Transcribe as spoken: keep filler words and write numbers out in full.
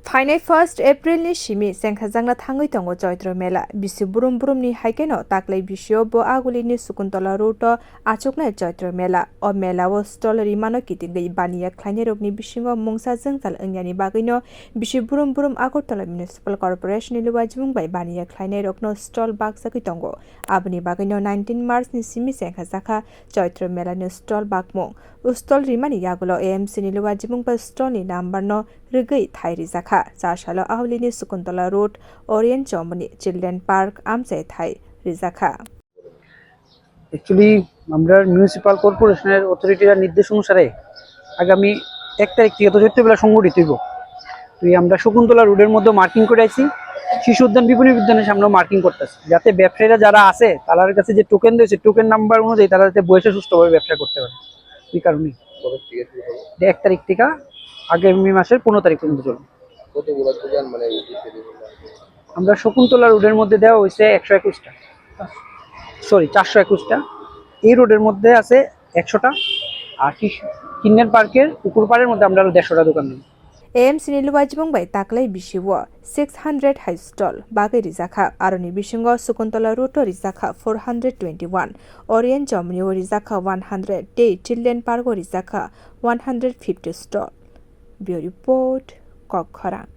Phainai first April ni simi chengkhajakna thangwi tongo Choitro Mela. Bisi burum burum ni hai kheno taklai bisio bo Aguli ni Sukuntola road o achuknai Choitro Mela. O mela o stall rimano kitingwi baniya khlainai rokni bisingo mungsa jwngjal wngyani bagwino bisi burum burum Agartala Municipal Corporation ni luwajimung bai baniya khlainai rokno stall bakjagwi tongo. Aboni bagwino nineteen March ni simi chengkhajakha Choitro Mela ni stall bakmung. Stall rimani yagulo A M C ni luwajimung bai stall ni number no rwgwi thai rijakha. Chasalo Ahuli ni Sukuntola road, Orient Chomoni Children Park amchai thai rijakha. Actually আমরা মিউনিসিপ্যাল কর্পোরেশনের অথরিটির নির্দেশ অনুসারে আগামী এক তারিখ থেকে তো চৈত্র মেলা সংগঠিত হইব। তো এই আমরা শকুন্তলা রোডের মধ্যে মার্কিং করে আছি, শিশু উদ্যান বিপণী উদ্যানের সামনেও মার্কিং করতেছি, যাতে ব্যবসায়ীরা যারা আছে তাদের কাছে যে টোকেন রয়েছে, টোকেন নাম্বার অনুযায়ী তারা যাতে বসে সুস্থভাবে ব্যবসা করতে পারে। এই কারণেই কবে থেকে শুরু হবে? এটা এক তারিখ থেকে আগামী মাসের পনেরো তারিখ পর্যন্ত চলবে। কতগুলো দোকান মানে এই যে সেদিন? আমরা শকুন্তলা রোডের মধ্যে দেওয়া হয়েছে একশো একুশটা, সরি, চারশো একুশটা। এই রোডের মধ্যে আছে একশোটা, আর কিন্নার পার্কের পুকুর পাড়ের মধ্যে আমরা আরো দেড়শোটা দোকান দিই। A M C ni luwajimung bai taklai bisio six hundred hai stall bagwi rijakha. Aroni bisingo Sukuntola road o rijakha four hundred twenty-one, Orient Chomoni o rijakha one hundred tei Children Park o rijakha one hundred fifty stall. Bureau Report, Kokkhorang.